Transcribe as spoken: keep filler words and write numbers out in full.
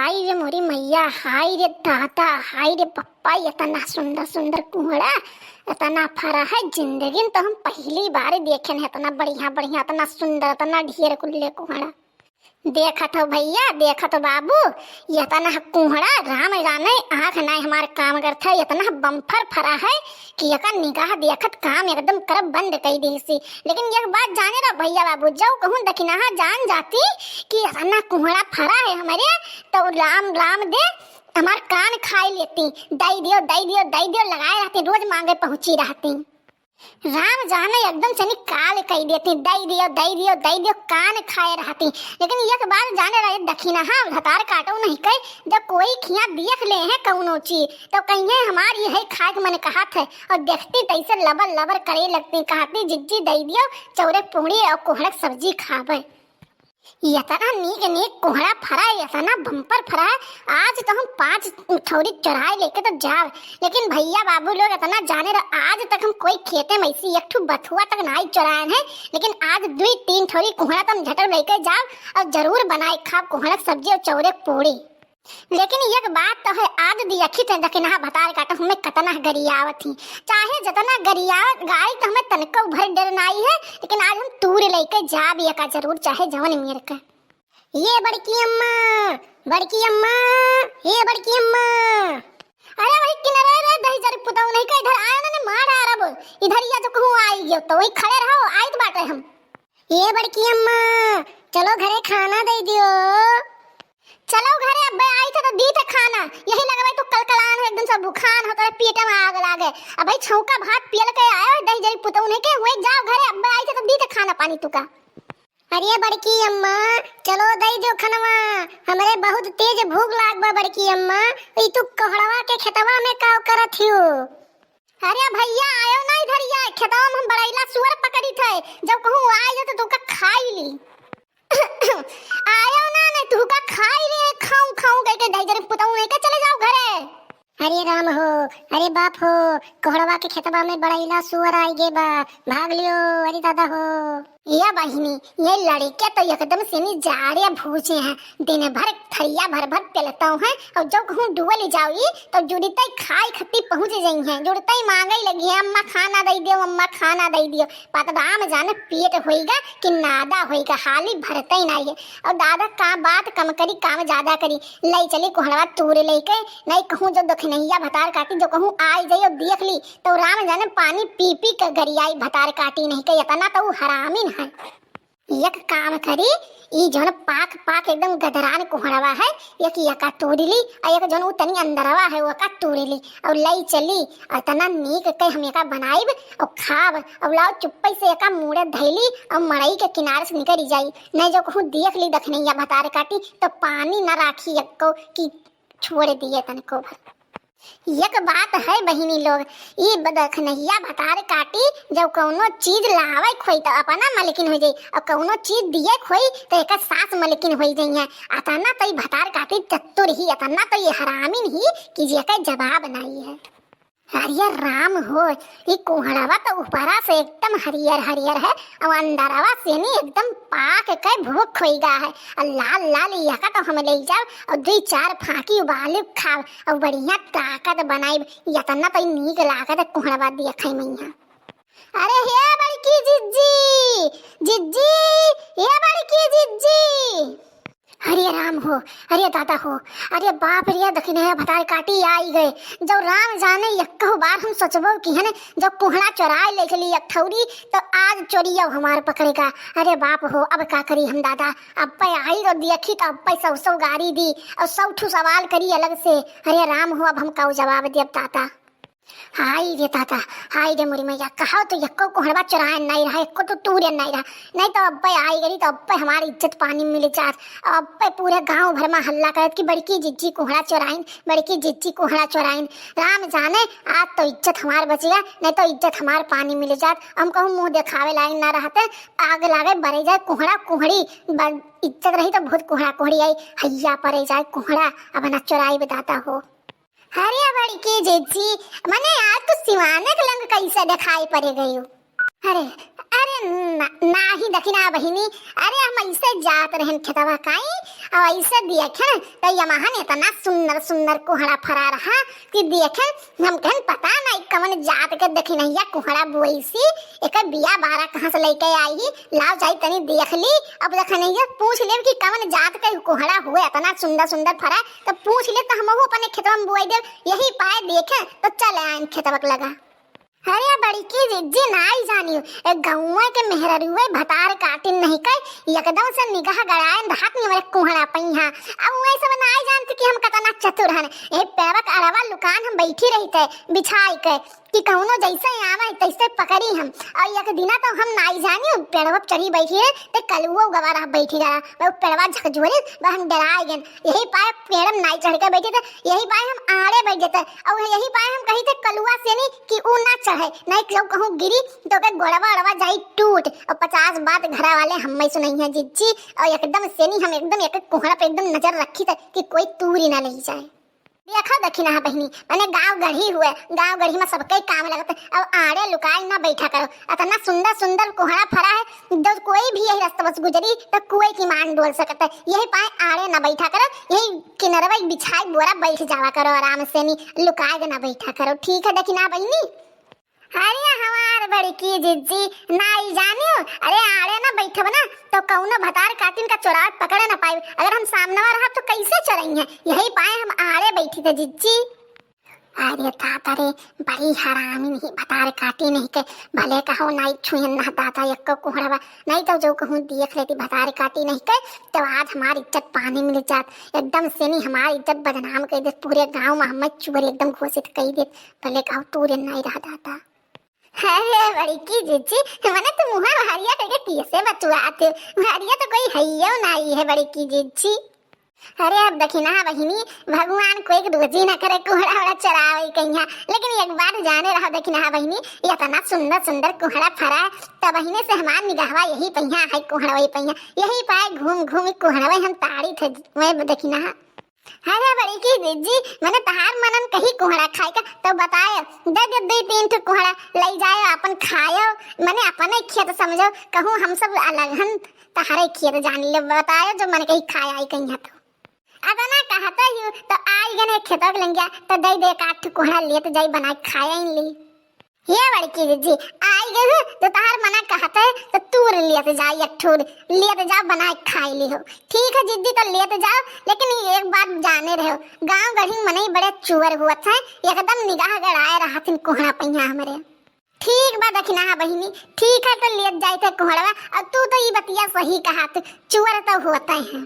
हाय रे मोरी मैया, हाय रे दादा, हाय रे पप्पा, इतना सुंदर सुंदर कुहड़ा, इतना फरा है, जिंदगी में तो हम पहली बार देखे हैं, इतना बढ़िया बढ़िया, इतना सुंदर, इतना ढेर कुल्ले कुहड़ा। देखत हो भैया, देखत हो बाबू, इतना कुहड़ा राम जाने आँख नाई हमार काम करत है, इतना बम्फर फरा है कि एकर निगाह देखत काम एकदम करब बंद कई देसी। लेकिन एक बात जाने रहो भैया बाबू, जौ कहूँ दखिनहा जान जाती कि इतना कुहड़ा फरा है हमरे, तो राम राम दे हमार कान खाई लेती। दई दियो, दई दियो, दई दियो लगाए रहती, रोज मांगे पहुँची रहती। राम जाने एकदम से निकाल कई देती, दई दियो, दई दियो, दई दियो, कान खाए रहती। लेकिन एक बात जाने रहे दखिनहा भतार काटो नहीं कई, जब कोई खिया देख ले है कौनो चीज तो कहिए हमार यही खाए के मन कहत है। और देखती तैसे लबर लबर करे लगती, कहती जिज्जी दई दियो चौरे पूड़ी और कोहड़क सब्जी खाबे। इतना नीक नीक कोहड़ा फरा है, इतना बम्पर फरा है। आज तो हम पाँच ठौरी चोराए लेके तो जाब, लेकिन भैया बाबू लोग इतना जाने रहो, आज तक हम कोई खेते में ऐसी एक ठो बथुआ तक नाई चोराए हैं। लेकिन आज दुई तीन ठौरी कोहड़ा तो हम झटक लेके जाब और जरूर बनाए खाब कोहड़ा सब्जी और चौरे पूड़ी। लेकिन एक बात तो है, आज दियखी थे दखिनहा भतार काटो हमें कतना गरियावत ही, चाहे जतना गरियावत गाई तो हमें तनको भर डर नाई है, लेकिन आज हम तूर लेके जाब एका जरूर, चाहे जवन मेर के। ये बड़की अम्मा, बड़की अम्मा, ये बड़की अम्मा। अरे वही किनारे रे दही जरी पुताऊ नहीं का इधर आया ना, ने मार आ रब। इधर या जो कहूँ आई गयो तो वही खड़े रहो, आइत बाटे हम। ये बड़की अम्मा, चलो घरे खाना दे दियो। चलो घरे, अब्बे आई थे तो दी थे खाना। यही लगवाई तू कलकलान है, एकदम से भूखान हो, तेरे पेट में आग लागे। अब भाई छौका भात पियल के आयो है, दही जरी पुतऊ नहीं के, हुए जाओ घरे, अब्बे आई थे तो दी थे खाना पानी तुका। अरे बड़की अम्मा, चलो दई दो खनवा, हमरे बहुत तेज भूख लाग बा बड़की अम्मा। ई तू कोहड़वा के खेतवा में का करत हियो? अरे भैया, आयो ना इधर, या खेतवा में हम बड़ैला सुअर पकड़ी थे, जब कहूँ आ जाओ तो तुका खाई ली। आयो ना, नहीं तुका खाई ली, खाऊं खाऊं कह के दही जरी पुतऊ नहीं के, चले जाओ घरे। अरे राम हो, अरे बाप हो, कोहड़वा के खेतवा में बड़ैला सुअर आई गे बा, भाग लियो, अरे दादा हो। या बहिनी, ये लड़के तो एकदम से नी जाड़े भूजे हैं, दिन भर थरिया भर भर पेलतौ हैं, और जब कहूँ डुअल जाओ ई, तो जुड़ते खाए खत्ती पहुँच जाई हैं, जुड़ते मांगे लगी हैं, "अम्मा खाना दे दियो, अम्मा खाना दे दियो।" पता राम जाने पेट होइगा कि नादा होइगा, हाली भरते ही नहीं है। और दादा का बात कम करी, काम ज्यादा करी, ले चली कोहड़वा तूर लेके, नहीं कहूँ जो दखिनहिया भतार काटी, जो कहूँ आई जाई और देख ली, तो राम जाने पानी पी पी के गरियाई भतार काटी नहीं के, इतना तो ऊ हरामिन है। एक काम करी, ई जौन पाक पाक एकदम गदरान कोहड़वा है, एक एका तूड़ ली, आ एक जौन उ तनी अंदरवा है, ओका तूड़ ली, और लई चली, और तना नीक के हम एका बनाइब और खाब, और लाओ चुप्पे से एका मुड़े धैली और मड़ई के किनारे से निकरी जाई, नहीं जो कहूँ देख ली दखनैया भतार काटी, तो पानी न राखी एक्को कि छोड़ दिए तनको भर। एक बात है बहिनी लोग, ई दखनैया भतार काटी जब कौनो चीज लावे खोई तो अपना मलकिन हो जाई, और कौनो चीज दिए खोई तो एकर सास मलकिन हो जाई है। अतना तो ई भतार काटी चतुर ही, अतना तो ये हरामिन ही कि जेकर जवाब नहीं है। अरे राम हो, ई कोहड़वा तो ऊपरा से एकदम हरियर हरियर है, और अंदरवा से नी एकदम पाक के भूख खोई गा है। और लाल लाल यका तो हम ले जाब और दुई चार फांकी उबाले खाब और बढ़िया ताकत बनाइब। इतना तो नीक लागत है कोहड़वा देखे में यहाँ। अरे हे बड़की जिज्जी, जिज्जी, हे बड़की जिज्जी। अरे राम हो, अरे दादा हो, अरे बाप रे, दखिनैया भतार काटी आई गए। जब राम जाने यक्कहु बार हम सोचबो कि हने जब कोहड़ा चोराए ले चली एक ठौरी, तो आज चोरिया हमार पकड़ेगा। अरे बाप हो, अब का करी हम दादा, अब पे आई तो देखी तो अब पे सौ सौ गारी दी और सौ ठू सवाल करी अलग से। अरे राम हो, अब हम काऊ जवाब देब दादा। हाय रे दादा, हाय रे मोरी मैया, कहा तो यक्को कोहड़वा चोराए नहीं रहा, यक्को तो तूरे नहीं रहा, नहीं तो अब्बे आई गई तो अब्बे हमारी इज्जत पानी मिल जात। अब्बे पूरे गांव भर में हल्ला करत कि बड़की जिज्जी कोहड़ा चोराइन, बड़की जिज्जी कोहड़ा चोराइन। राम जाने आज तो इज्जत हमार बच गया, नहीं तो इज्जत हमार पानी मिल जात। हम कहूँ मुंह दिखावे लायक ना रहते, आग लागे बरे जाए कोहड़ा कोहड़ी, ब-, इज्जत रही तो बहुत कोहड़ा कोहड़ी आई, हैया परे जाए कोहड़ा, अब ना चोराई दादा हो। अरे बड़की जिज्जी, मने आज तू सिवाने के लंग कैसे दिखाई पड़ गई हो? अरे, अरे ना, नाही दखिना बहिनी, अरे हम ऐसे जात रहन खेतवा काई, अब ऐसे देखे तो यमहन इतना सुंदर सुंदर कोहड़ा फरा रहा कि देखे, हम कहन पता नहीं कवन जात के दखिनहिया कोहड़ा बोइसी, एकर बिया बारा कहाँ से लेके आई ही, लाओ जाई तनी देख ली। अब दखिनहिया पूछ लेब कि कवन जात के कोहड़ा हुए इतना सुंदर सुंदर फरा, तो पूछ ले तो हमहू अपने खेतवा में बोई देब। यही पाए देखे तो चले आइन खेतवा के लगा। अरे बड़की जिज्जी, नाई जानियो, ए गौवा के मेहररुए भतार काटिन नहीं कइ, एकदम से निगाह गड़ाएन रहत नहीं हमरे कोहड़ा पइहाँ। अब वही सब नाई जानत कि हम कतना चतुर हन। ए पेड़वा के अड़वा लुकान हम बैठी रहित बिछाई के कि कौनो जैसे आवे तैसे पकड़ी हम। और एक दिना तो हम नाई जानियो, पेड़वा पे चढ़ी बैठी रहे, ते कलुओ गवा रहा बैठी रहा, वो पेड़वा झकझोरे, वह हम डराए गए। यही पाए पेड़ में नाई चढ़ के बैठे थे, यही पाए हम आड़े बैठ जाते, और यही पाए हम कही थे कलुआ से नहीं कि ऊ ना चढ़े, नहीं कि जब कहूँ गिरी तो ओकर गोड़वा अड़वा जाई टूट, और पचास बात घरा वाले हम्मे सुनइहे जिज्जी। और एकदम से नहीं हम एकदम एक कोहड़ा पे एकदम नजर रखी थे कि कोई तूरी ना ले जाए। देखा दखिनहा बहिनी, मने गाँव गढ़ी हुए, गाँव गढ़ी में सबके काम लगत है। अब आड़े लुकाई ना बैठा करो, इतना सुंदर सुंदर कोहड़ा फरा है, जब कोई भी यही रास्ता से गुजरी तो कोई की मान डोल सकत है। यही पाए आड़े ना बैठा करो, यही किनरवा बिछाई बोरा बैठ जावा करो आराम से, नी लुकाए के ना बैठा करो, ठीक है दखिनहा बहिनी? अरे हमार बड़की जिज्जी, नाई जानियो, अरे आड़े ना बैठब ना तो कौनो भतार काटिन का चोरावत पकड़े ना पाइब। अगर हम सामने रहब तो कैसे चोरइहे? यही पाए हम आड़े बैठी थे जिज्जी। अरे दादा रे, बड़ी हरामी नहीं, भतार काटी नहीं के, भले कहो नाई छुएन ना दादा एक्को कोहड़वा, नहीं तो जो कहूँ देख लेती भतार काटी नहीं के, तो आज हमार इज्जत पानी मिल जात। एकदम से नहीं हमार इज्जत बदनाम कर दे, पूरे गाँव में हमें चोर एकदम घोषित कर दे। भले कहो तूरे नाई रहा दादा। अरे बड़की जिज्जी, मने तो मुँहा भारिया करके कैसे बतुआत हो? भारिया तो कोई हइयो नाई है बड़की जिज्जी। अरे अब दखिनहा बहिनी, भगवान कोई के रोजी ना करे कोहड़ा ओहड़ा चरावे कहिया, लेकिन एक बात जाने रहो दखिनहा बहिनी, इतना सुंदर सुंदर कोहड़ा फरा है, तब बहिने से हमार निगहवा यही पइहाँ है, कोहड़वई पइहाँ, यही पाए घूम घूम कोहड़वई हम ताड़ी थे वह दखिनहा। अरे बड़की जिज्जी, मने तहार मनन कही कोहड़ा खाए का, तो बतायो, दे दे दुई तीन ठो कोहड़ा, लई जायो, अपन खायो, मने अपने खेत समझो, कहूँ हम सब अलग हन, तहारे खेत जान ले, बतायो, जो मन कही खाए आई कहिया तो। अब ना कहते ही, तो आई गने खेतों के लंगिया, तो दे दे एक आठ ठो कोहड़ा लेत जाई, बनाए खाए इन ली। ये बड़की जिज्जी, आई गई हूँ, तो तहार मना कहत है, तो तूर लेत जाई, एक ठूर लेत जाओ, बनाए खाई ली हो। ठीक है जिज्जी, तो लेत जाओ, लेकिन एक बात जाने रहो, गाँव गढ़ी मनई बड़े चुअर हुअत है, एकदम निगाह गड़ाए रहथिन कोहड़ा पइहाँ हमरे। ठीक बा दखिनहा बहिनी, ठीक है, तो लेत जाई थे कोहड़वा, और तू तो ई बतिया सही कहा, तू चुअर तो होते हैं।